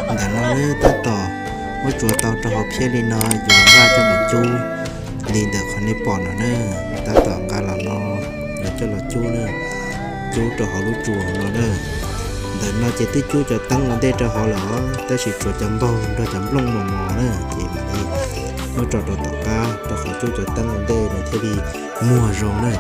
Ntawm no na tab tom muab tsuav tau rau hauv phiab li no yuav npaj coj mus cub li ntawm qhov nej pom no na. Tab tom nqa los no yuav coj los cub na, cub rau hauv lub tsuas no na. Ntawm no ces twb cub cov teeb ua ntej rau hauv lawm, tab sis tshuav cov npaug nrog cov nplooj mos mos na ces mam li muab tso rau tom qab rau qhov cub cov teeb ua ntej nws thiaj li muag zoo na.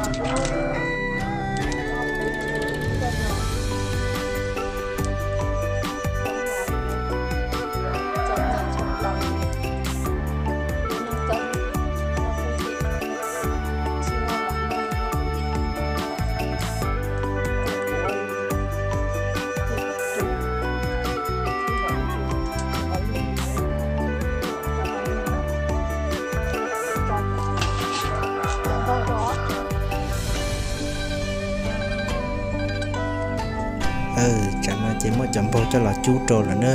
Tsam no ces muab cov npaug coj los cub rau lawm na.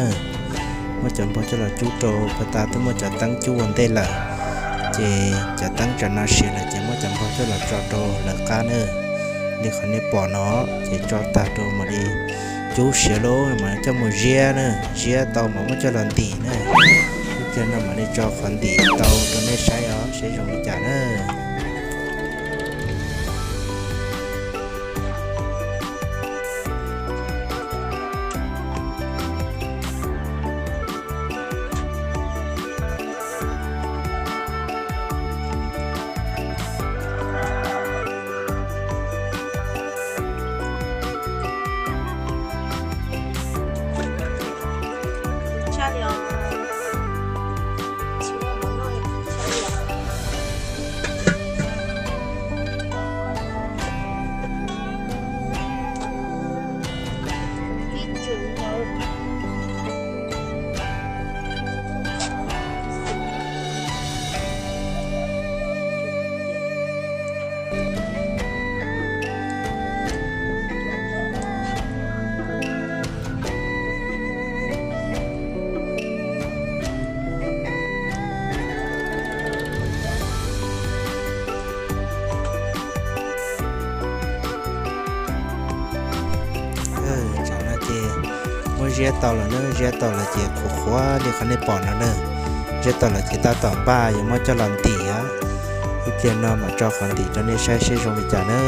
Muab cov npaug coj los cub rau, puag ta twb muab cov teeb cub ua ntej lawm, ces cov teeb tsam no siav lawm ces muab cov npaug coj los tso rau lawv qab na. Li qhov nej pom no ces tso tag rau mam li cub siav lawm mam coj mus ziab na, ziab tau mam muab coj los ntim na. Ib pliag no mam li tso qhov ntim tau rau nej saib os, saib zoo li cas na. Tsam no ces muab ziab tau lawm na, ziab tau lawm ces qhuav qhuav li qhov nej pom no na. Ziab tau lawm ces tab tom npaj yuav muab coj los ntim os. Ib pliag no mam tso qhov ntim rau nej saib seb zoo li cas na.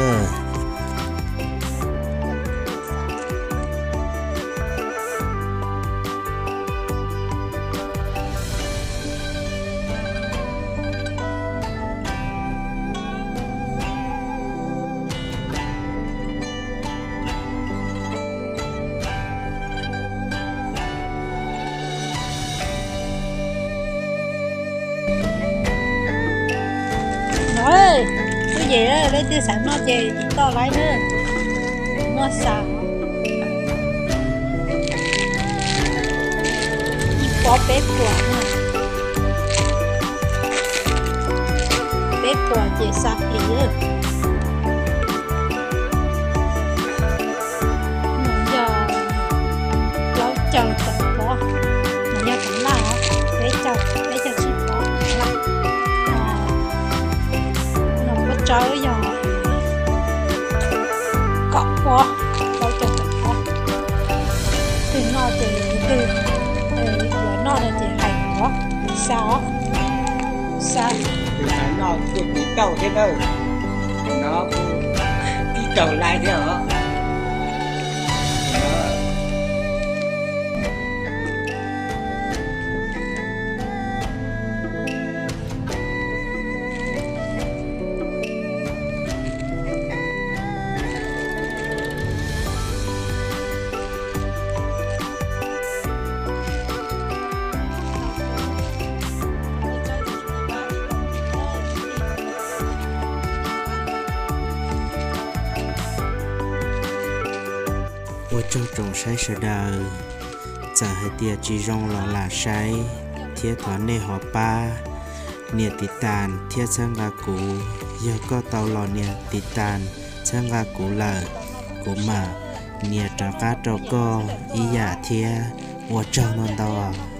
Tub yem, leej twg xav noj ces tsis tau laiv na, muaj xa. Ib pob peb puas, peb puas ces xa plis. Nws yog plaub caug tawm pob, nws yog tawm laj os, peb caug, peb caug tsib pob tawm laj. Nws pob tsawb yog kaum pob, plaub caug tawm pob. Twg noj ces twg, yuav noj no ces hais kuv, xa os, xa. Tus xav noj tuaj tiv tauj thiab nawb, no kuj tib taug laiv thiab os. Ua tsaug tsoom saib sawv daws, txawm hais tias tsis zoo los lam saib, thiab thov nej ho pab nias tiv tas thiab txhawb nqa kuv. Yog koj tau los nias tiv tas txhawb nqa kuv lawm, kuv mam nias rov qab rau koj ib yam thiab. Ua tsaug ntau ntau.